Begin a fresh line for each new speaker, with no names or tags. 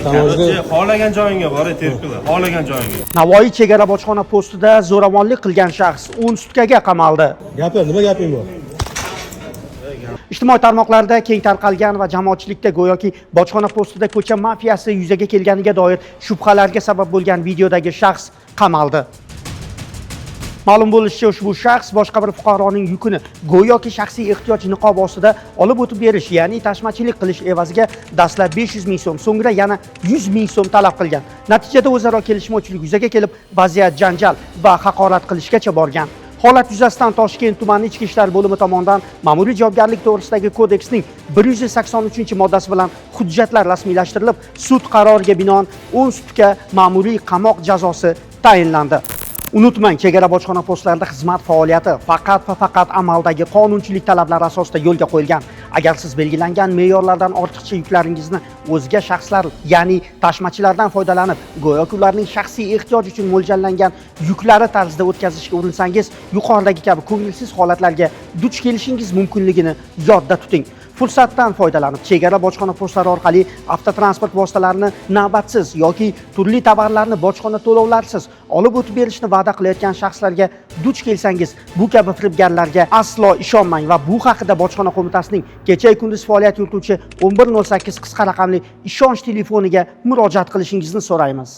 Tamojga
Xohlagan joyingga bor, terpila. Xohlagan joyingga.
Navoiy chegara bojxona postida zo'ravonlik qilgan shaxs 10 sutkaga qamaldi.
Gapir, nima gaping bor?
Ijtimoiy tarmoqlarda keng tarqalgan va jamoatchilikda go'yoki bojxona postida ko'cha mafiyasi yuzaga kelganiga doir shubhalarga sabab bo'lgan videodagi shaxs qamaldi. Ma'lum bo'lishicha, ushbu shaxs boshqa bir fuqaroning yukini go'yoki shaxsiy ehtiyoj niqobi ostida olib o'tib berish, ya'ni tashmachilik qilish evaziga dastlab 500 ming so'm, so'ngra yana 100 ming so'm talab qilgan. Natijada o'zaro kelishmovchilik yuzaga kelib, vaziyat janjal va haqorat qilishgacha borgan. Holat yuzasidan Toshkent tumani Ichki ishlar bo'limi tomonidan Ma'muriy javobgarlik to'g'risidagi kodeksning 183-moddasi bilan hujjatlar rasmiylashtirilib, sud qaroriga binoan 10 sutka ma'muriy qamoq jazosi tayinlandi. Unutmang, chegara bojxona postlarida xizmat faoliyati faqat va faqat amaldagi qonunchilik talablari asosida yo'lga qo'yilgan. Agar siz belgilangan me'yorlardan ortiqcha yuklaringizni o'zga shaxslar, ya'ni tashmachilardan foydalanib, go'yoki ularning shaxsiy ehtiyoj uchun mo'ljallangan yuklari tarzida o'tkazishga urinsangiz, yuqoridagi kabi ko'ngilsiz holatlarga duch kelishingiz mumkinligini yodda tuting. Fursatdan foydalanib, chegara bojxona postlari orqali avtotransport vositalarini navbatsiz yoki turli tovarlarni bojxona to'lovlarisiz olib o'tib berishni va'da qilayotgan shaxslarga duch kelsangiz, bu kabi firibgarlarga aslo ishonmang va bu haqida Bojxona qo'mitasining kecha kunduz faoliyat yurituvchi 1108 qisqa raqamli ishonch telefoniga murojaat qilishingizni so'raymiz.